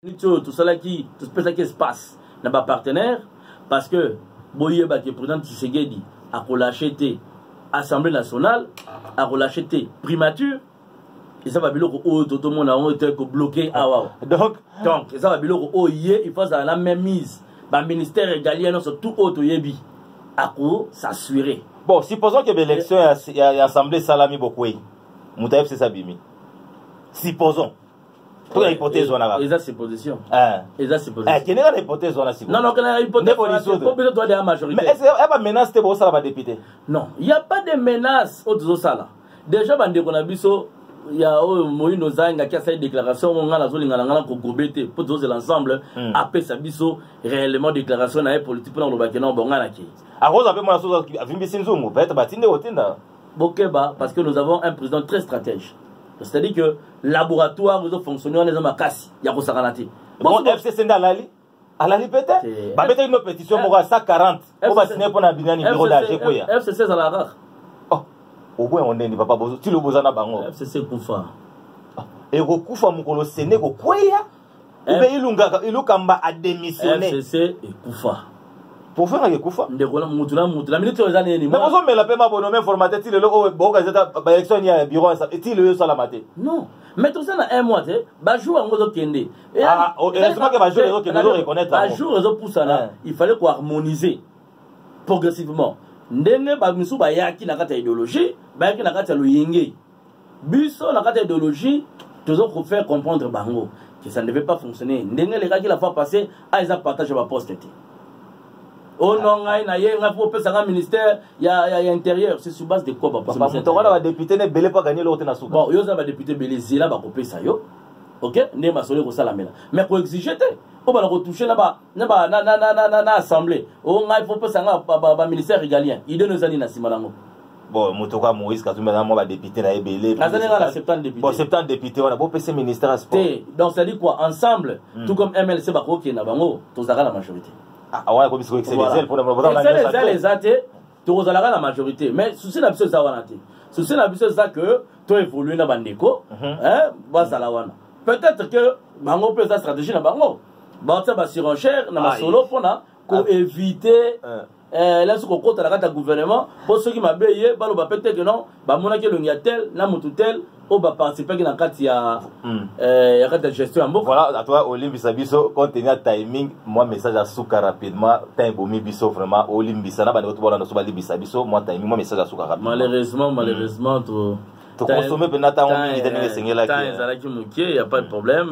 Niti oyo tosalaki, topesaki espace na bapartenaire, parce que boyebaki président Tshisekedi akolâcher te Assemblée nationale, akolâcher te primature. Eza babiloko oyo totomona yango ete kobloquer awa. Donc eza babiloko oyo ye il faut azala na même mise, baministère régalien nyonso, tout oyo toyebi, akos'assurer. Bon, supposons que baélection ya assemblée esalami, bokwei, moto ya FCC abimi, supposons toka hypothèse wana kaka. Eza supposition. Eza supposition. Kende kaka na hypothèse wana sikoyo. Non, kende na hypothèse po biso toa deya majorité. Mais est-ce que ya bamenace te bosala badéputé? Non, il y a pas de menace oyo tozosala. Déjà bandeko na biso ya oyo Moyindo Zangaki asali déclaration oyo, ngai nazolinga na ngai na kogobe te mpo tozozela ensemble apesa biso réellement déclaration na ye politique mpona kolobaki non, bon, ngai nakei. Akozwa mpe mwana soso avimbisi nzungu, peut-être batinde kotinda. Bokeba, parce que nous avons un président très stratège, c'est-à-dire que laboratoire ezofonctionne wana eza makasi ya kosakana te. Bon, FCC nde alali mpe te, babetaki no pétition moko ya 140 po basine mpo na binani bureau d'AG kweya. FCC ezalaka kaka. Oboyango ndeni papa, tilo boza na bango. FCC ekufa. Ekokufa mokolo sene kokweya ube Ilukamba adémissionné. FCC ekufa. Pofengaka ekufa. Ndeko na mutu na mutu na minute oyo eza nini? Mais bozomela mpe mabonome formaté ti lelo oyo boorganiser baélection ya bureau, ti lelo esalama te. Non, mais toza na un mois te, bajour yango ezokende. Heureusement que bajour ezokende, ozoreconnaître. Bajour ezopusana, il fallait koharmoniser progressivement ndenge bamisusu bayaki na kati ya idéologie, bayaki na kati ya loyenge. Biso na kati ya idéologie tozo faire comprendre bango que ça ne devait pas fonctionner ndenge elekaki la fois passée. A eza partage ya baposte te. Oh non, ngai na ye, ngai fo opesanga ministère ya intérieur, c'est sur base de quoi, papa? Moto wana badéputé na ebele mpo aganye eloko te na suka. Bon, yo oza na badéputé ebele, zela bakopesa yo. Ok, nde masolo ekosalamela, mais koexige te oyo bana kotouche na assemblée o ngai fo opesanga baministère régalien. Idée no eza nini na nsima nango? Bon, moto kwa Moïse Katumbi aza mwa badéputé na ebele. Aza ndenge na 70 député. Bon, 70 député wana bopesa ministère ya sport. Te, donc c'est à dire quoi? Ensemble, tout comme MLC bakokende na bango, tozalaka na majorité. Ah, wana komi sikoyo excès mpona eza te, tokozalaka na majorité. Mais souci na biso eza wana te. Souci na biso eza que toévolue na bandeko bazala wana. Peut-être que bango mpe eza stratégie na bango, baotia basurenchère na masolo mpona koéviter lasi kokota na kati ya gouvernement, mpo soki mabe ye baloba mpe te que non, bamonaki elongi ya tel na motu tel oyo baparticipaki na kati ya kati ya gestion ya mboka. Voilà, atoka olimbisa biso compte tenu ya timing. Mwa message ya suka rapidement, temps ebomi biso vraiment. Olimbisa na bandeko tobona nyonso, balimbisa biso mwa timing. Mwa message ya suka rapidement. Malheureusement, to tokonsome mpena ntango mingi te ndenge esengelaki. Temps ezalaki moke, ya pas de problème.